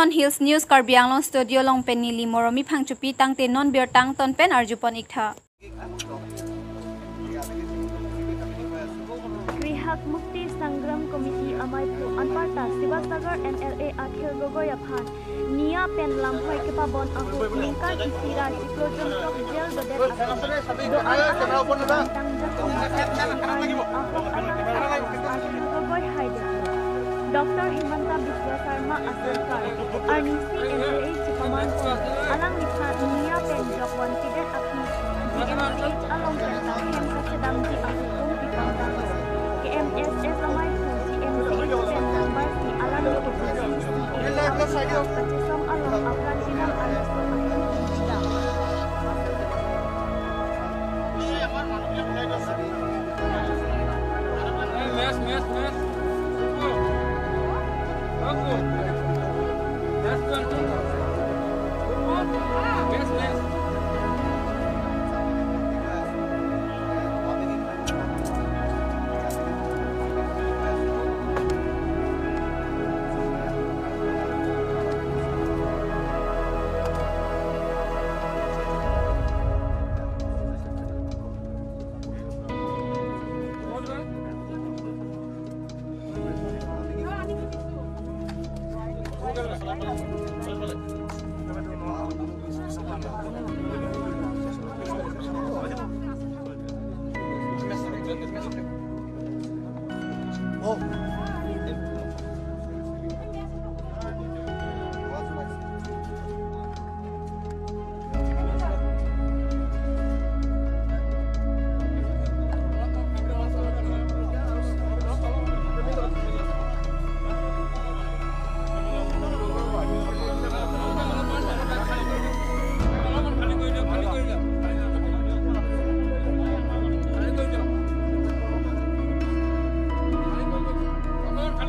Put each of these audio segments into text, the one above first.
Non Hills News Karbi Anglong Studio long pen nili moromi phangchupi tangte non bir tang ton pen arjupon iktha. Krihak Mukti Sangram Committee Amaiphu Anparta Sivasagar MLA Akhil Gogoi Aphan Nia Pen Lamhoi Kepabon Ahu Lingkar Isira Jiklojon Tok Jail Dodet Do Tang Akhil Gogoi Haide Dr. Himanta Biswa Sarma Asarkar Arnisi MLA Chipaman Alang Nikha Nia Pen Jokwan Tidet Akhi GMH Along Kerta Hem Kasedamji Ahu Tung Dang KMSS Amaiphu GMCH Pen Lambai Si Alang Nikha Kachesom Along Afran Sinam Araso Ahim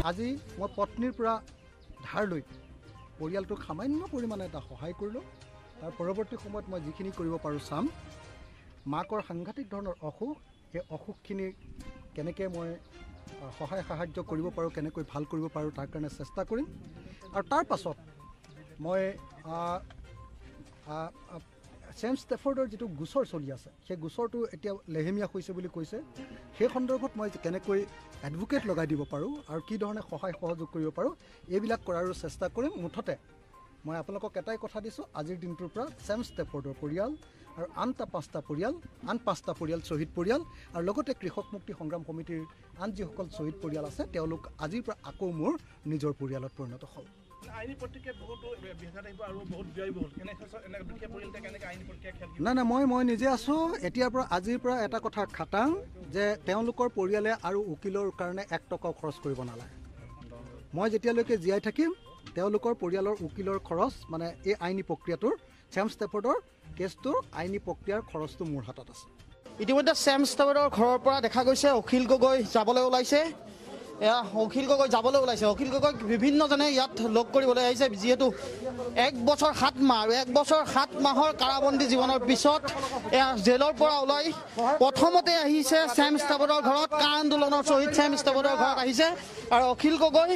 আজি মই পত্নীৰ পৰা ধাৰ লৈ পৰিয়ালটোক সামান্য পৰিমাণে এটা সহায় কৰিলোঁ। তাৰ পৰৱৰ্তী সময়ত মই যিখিনি কৰিব পাৰোঁ চাম। মাকৰ সাংঘাতিক ধৰণৰ অসুখ, সেই অসুখখিনি কেনেকৈ মই সহায় সাহাৰ্য কৰিব পাৰোঁ, কেনেকৈ ভাল কৰিব পাৰোঁ তাৰ কাৰণে চেষ্টা কৰিম। আৰু তাৰ পাছত মই চেম ষ্টেফৰ্ডৰ যিটো গোচৰ চলি আছে, সেই গোচৰটো এতিয়া লেহেমীয়া হৈছে বুলি কৈছে। সেই সন্দৰ্ভত মই কেনেকৈ এডভোকেট লগাই দিব পাৰোঁ আৰু কি ধৰণে সহায় সহযোগ কৰিব পাৰোঁ, এইবিলাক কৰাৰো চেষ্টা কৰিম। মুঠতে মই আপোনালোকক এটাই কথা দিছোঁ, আজিৰ দিনটোৰ পৰা চেম ষ্টেফৰ্ডৰ পৰিয়াল আৰু আন পাঁচটা পৰিয়াল শ্বহীদ পৰিয়াল আৰু লগতে কৃষক মুক্তি সংগ্ৰাম সমিতিৰ আন যিসকল শ্বহীদ পৰিয়াল আছে, তেওঁলোক আজিৰ পৰা আকৌ মোৰ নিজৰ পৰিয়ালত পৰিণত হ'ল। নাই নাই, মই নিজে আছোঁ। এতিয়াৰ পৰা আজিৰ পৰা এটা কথা খাটাং যে তেওঁলোকৰ পৰিয়ালে আৰু উকিলৰ কাৰণে এক টকাও খৰচ কৰিব নালাগে। মই যেতিয়ালৈকে জীয়াই থাকিম তেওঁলোকৰ পৰিয়ালৰ উকিলৰ খৰচ, মানে এই আইনী প্ৰক্ৰিয়াটোৰ, চেম ষ্টেফৰ্ডৰ কেছটোৰ আইনী প্ৰক্ৰিয়াৰ খৰচটো মোৰ হাতত আছে। ইতিমধ্যে চেম ষ্টেফৰ্ডৰ ঘৰৰ পৰা দেখা গৈছে অখিল গগৈ যাবলৈ ওলাইছে। এয়া অখিল গগৈ যাবলৈ ওলাইছে। অখিল গগৈক বিভিন্নজনে ইয়াত লগ কৰিবলৈ আহিছে, যিহেতু 1 বছৰ 7 মাহ আৰু 1 বছৰ 7 মাহৰ কাৰাবন্দী জীৱনৰ পিছত এয়া জেলৰ পৰা ওলাই প্ৰথমতে আহিছে চেম ষ্টেফৰ্ডৰ ঘৰত। কা আন্দোলনৰ শ্বহীদ চেম ষ্টেফৰ্ডৰ ঘৰত আহিছে আৰু অখিল গগৈ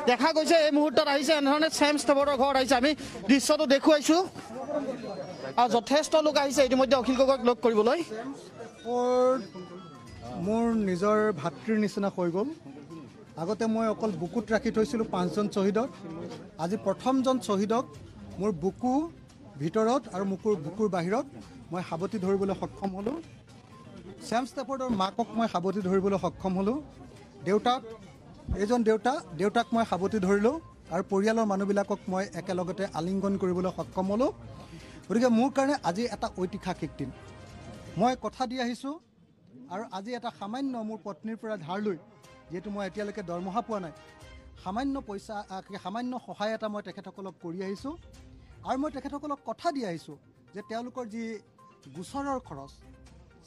দেখা গৈছে এই মুহূৰ্তত আহিছে। এনেধৰণে চেম ষ্টেফৰ্ডৰ ঘৰত আহিছে, আমি দৃশ্যটো দেখুৱাইছোঁ আৰু যথেষ্ট লোক আহিছে ইতিমধ্যে অখিল গগৈক লগ কৰিবলৈ। মোৰ নিজৰ ভাতৃৰ নিচিনা হৈ গ'ল। আগতে মই অকল বুকুত ৰাখি থৈছিলোঁ 5জন শ্বহীদক, আজি প্ৰথমজন শ্বহীদক মোৰ বুকু ভিতৰত আৰু বুকুৰ বাহিৰত মই সাৱটি ধৰিবলৈ সক্ষম হ'লোঁ। চেম ষ্টেফৰ্ডৰ মাকক মই সাৱটি ধৰিবলৈ সক্ষম হ'লোঁ। দেউতাক, এইজন দেউতাক মই সাৱটি ধৰিলোঁ আৰু পৰিয়ালৰ মানুহবিলাকক মই একেলগতে আলিংগন কৰিবলৈ সক্ষম হ'লোঁ। গতিকে মোৰ কাৰণে আজি এটা ঐতিহাসিক দিন। মই কথা দি আহিছোঁ আৰু আজি এটা সামান্য মোৰ পত্নীৰ পৰা ধাৰ লৈ, যিহেতু মই এতিয়ালৈকে দৰমহা পোৱা নাই, সামান্য পইচা, সামান্য সহায় এটা মই তেখেতসকলক কৰি আহিছোঁ। আৰু মই তেখেতসকলক কথা দি আহিছোঁ যে তেওঁলোকৰ যি গোচৰৰ খৰচ,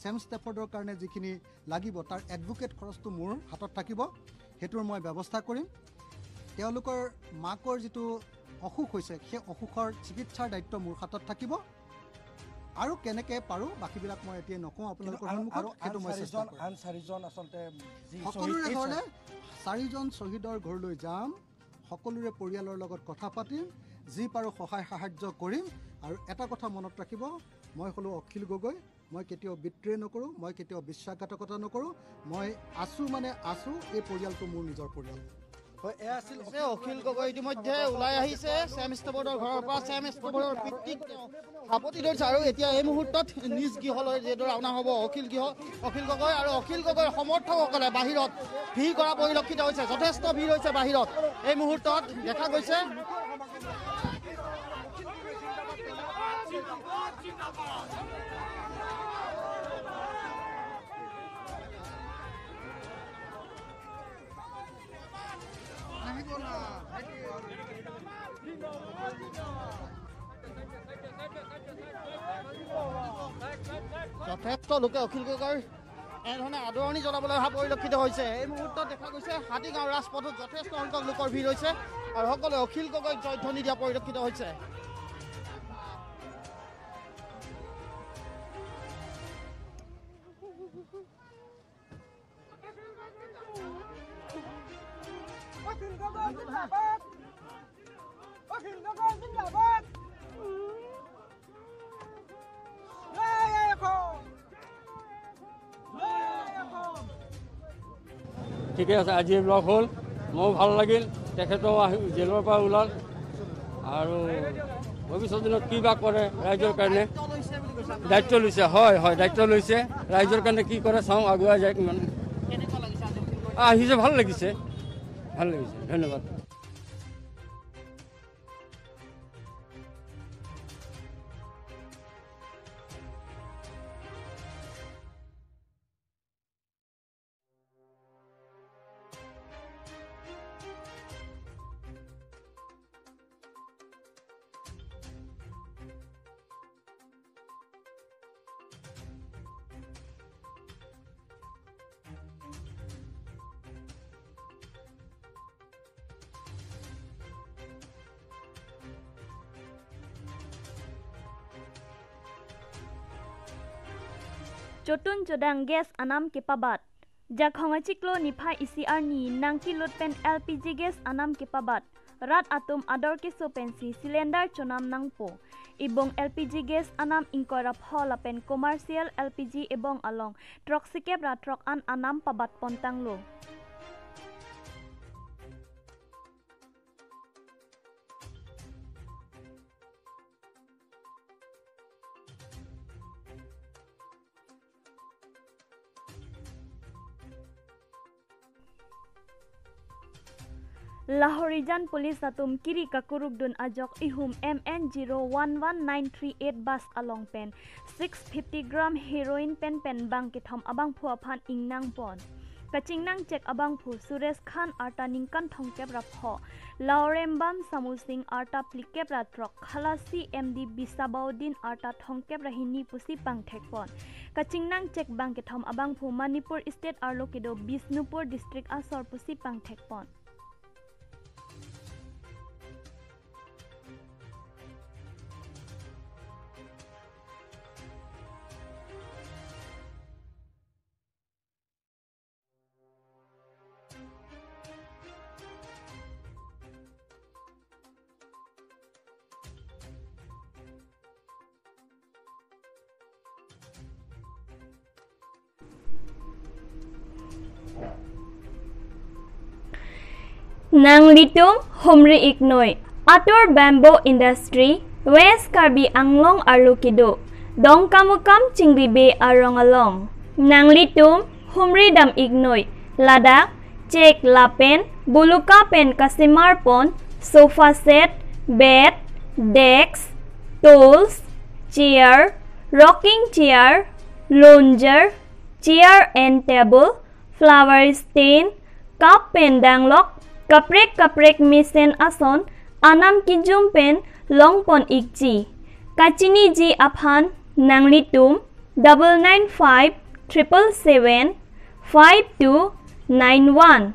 চেম ষ্টেফৰ্ডৰ কাৰণে যিখিনি লাগিব তাৰ এডভোকেট খৰচটো মোৰ হাতত থাকিব, সেইটোৰ মই ব্যৱস্থা কৰিম। তেওঁলোকৰ মাকৰ যিটো অসুখ হৈছে, সেই অসুখৰ চিকিৎসাৰ দায়িত্ব মোৰ হাতত থাকিব। আৰু কেনেকৈ পাৰোঁ বাকীবিলাক মই এতিয়া নকওঁ আপোনালোকৰ সন্মুখত, সেইটো মই চেষ্টা কৰিম। আন চাৰিজন আচলতে সকলোৰে ঘৰলৈ, 4জন শ্বহীদৰ ঘৰলৈ যাম, সকলোৰে পৰিয়ালৰ লগত কথা পাতিম। যি পাৰোঁ সহায় সাহাৰ্য কৰিম। আৰু এটা কথা মনত ৰাখিব, মই হ'লোঁ অখিল গগৈ, মই কেতিয়াও বিট্ৰে নকৰোঁ, মই কেতিয়াও বিশ্বাসঘাতকতা নকৰোঁ। মই আছোঁ মানে আছোঁ, এই পৰিয়ালটো মোৰ নিজৰ পৰিয়াল। হয়, এয়া আছিল অখিল গগৈ ইতিমধ্যে ওলাই আহিছে চেম ষ্টেফৰ্ডৰ ঘৰৰ পৰা। চেম ষ্টেফৰ্ডৰ পিতৃক তেওঁ সাৱটি ধৰিছে আৰু এতিয়া এই মুহূৰ্তত নিজ গৃহলৈ যিহেতু ৰাওনা হ'ব অখিল গগৈ আৰু অখিল গগৈৰ সমৰ্থকসকলে বাহিৰত ভিৰ কৰা পৰিলক্ষিত হৈছে। যথেষ্ট ভিৰ হৈছে বাহিৰত এই মুহূৰ্তত দেখা গৈছে। যথেষ্ট লোকে অখিল গগৈৰ এনেধৰণে আদৰণি জনাবলৈ অহা পৰিলক্ষিত হৈছে। এই মুহূৰ্তত দেখা গৈছে হাতীগাঁও ৰাজপথত যথেষ্ট সংখ্যক লোকৰ ভিৰ হৈছে আৰু সকলোৱে অখিল গগৈক জয়ধ্বনি দিয়া পৰিলক্ষিত হৈছে। ঠিকে আছে, আজি লগ হ'ল, ময়ো ভাল লাগিল, তেখেতেও আহি জেলৰ পৰা ওলাল আৰু ভৱিষ্যত দিনত কি বা কৰে ৰাইজৰ কাৰণে দায়িত্ব লৈছে। হয় হয়, দায়িত্ব লৈছে ৰাইজৰ কাৰণে, কি কৰে চাওঁ, আগুৱাই যায় কিমান আহিছে। ভাল লাগিছে, ভাল লাগিছে, ধন্যবাদ। Chotun chodang gas anam ke pabat jakhonga chiklo nipha ECR ni nangki lotpen LPG gas anam ke pabat rat atum ador ke sopensi cylinder chonam nangpo ibong LPG gas anam inkora pholapen commercial LPG ebong along truck sikep ra truck an anam pabat pontanglo. Lahorijan police atum kiri kakuruk dun ajok ihum MN011938 bus along pen 650 gram heroin pen pen bang kithom abang phua phan ingnang pon kachingnang check abang phu Suresh Khan arta ningkan thongkep ra pho Laurembam Samusing arta plikep ra truck khalasi MD Bisabaudin arta thongkep ra hini pusi pangthek pon kachingnang check bang kithom abang phu Manipur state arlo kido Bishnupur district asor pusi pangthek pon. Nanglitum Humri Iknoi Atur Bamboo Industry West Karbi Anglong Arlukido Dongkamukam Chingribe Arong Along Nanglitum Humri Dam Iknoi Ladakh Check Lapen Buluka Pen Kasimar Pon Sofa Set Bed Desk Tools Chair Rocking Chair Lounger Chair and Table Flower Stain Cup Pen Danglok Kaprek kaprek misen ason anam kijum pen longpon ikji kachini ji aphan nanglitum 995777 5291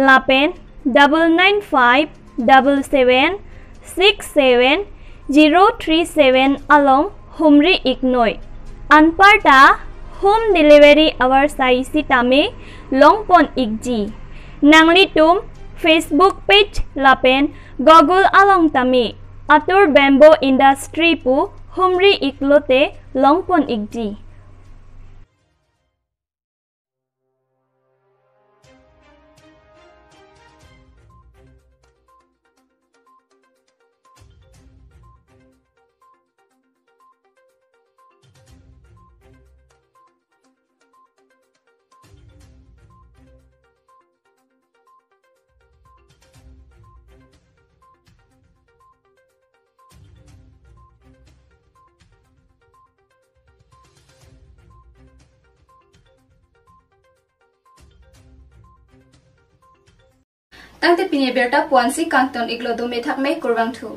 lapen 9957 776 037 along Humri Iknoi Anparta home delivery our saisi tame longpon ikji nanglitum Facebook page lapen Google along tami Atur bamboo industry pu humri iklote longpon ikji. Tangte pine berta puansi kangton iglo do me thakme kurwang thu.